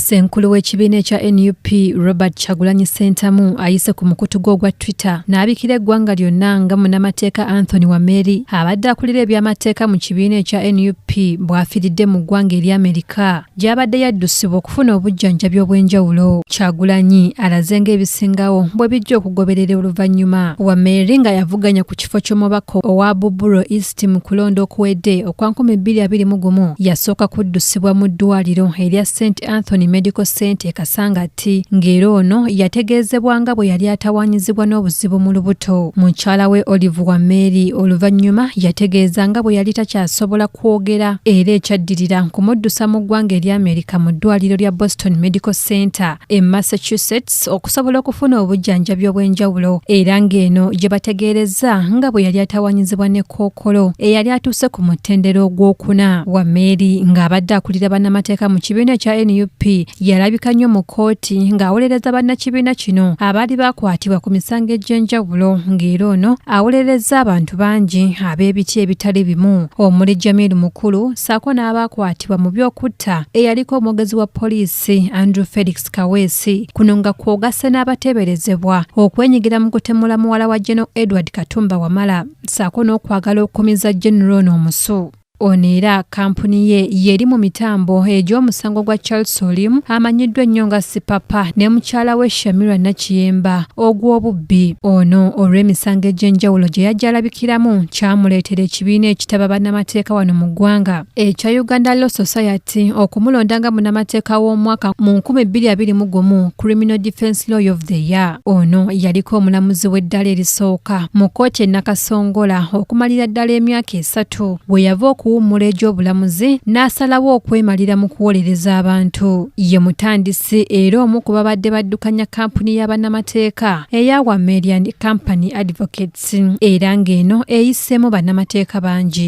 Ssenkulu w'ekibiina ekya NUP Robert Kyagulanyi Ssentamu ayise ku mukutu gwe ogwa Twitter n'abikira eggwanga lyonna nga munnamateeka Anthony Wameri abadde akulira eby'amateeka mu kibiina ekya NUP bw'afiiridde mu ggwanga erya Amerika gy'abadde yaddusibwa okufuna obujjanjabi obw'enjawulo. Kyagulanyi alaze ng'ebisingawo bwe bijja okugoberera oluvannyuma. Wameri nga yavuganya ku kifo ky'omubaka owa Buburo East mu kulonda okuwedde okwa 2021 yasooka kuddusibwa mu ddwaliro erya St Anthony Medical Center e Kasangati ng'era ono yategeezebwa nga bwe yali atawaanyizibwa n'obuzibu mu lubuto. Mukyala we Olive Wameri oluvannyuma yategeeza nga bwe yali takyasobola kwogera era ekyaddirira kumuddusa mu ggwanga erya Amerika mu ddwaliro lya Boston Medical Center e Massachusetts okusobola okufuna obujjanjabi obw'enjawulo era ng'eno gye bategeerezza nga bwe yali atawaanyizibwa ne kookolo eyali atuuse ku mutendera ogwokuna. Wameri ng'abadde akulira bannamateeka mu kibiina ekya NUP yalabika nnyo mu kkooti ng'awolereza bannakibiina kino abaali bakwatibwa ku misango egy'enjawulo ng'era ono awolerezza abantu bangi ab'ebiti ebitali bimu omuli Jamil Mukulu ssaako n'abaakwatibwa mu by'okutta eyaliko omwogezi wa poliisi Andrew Felix Kaweesi kuno nga kw'ogasse n'abateeberezebwa okwenyigira mu kutemula muwala wa General Edward Katumba Wamala ssaako n'okwagala okumiza General ono omusu. Ono era kkampuni ye y'eri mu mitambo egy'omusango gwa Charles Olimu amanyiddwa ennyo nga Sipapa ne mukyala we Shamirah Nakiyemba ogw'obubbi. Ono olw'emisango egy'enjawulo gye yajja alabikiramu kyamuleetera ekibiina ekitaba bannamateeka wano mu ggwanga ekya Uganda Law Society okumulonda nga munnamateeka w'omwaka mu 2021 Criminal Defense Lawyer of the Year. Ono yaliko omulamuzi w'eddala erisooka mu kkooti e Nakasongola okumalira ddala emyaka 3 bwe yava okuwummula egy'obulamuzi n'asalawo okwemalira mu kuwolereza abantu. Ye mutandisi era omu ku babadde baddukanya kkampuni ya bannamateeka eya Wameri and Company Advocates era ng'eno eyiseemu bannamateeka bangi.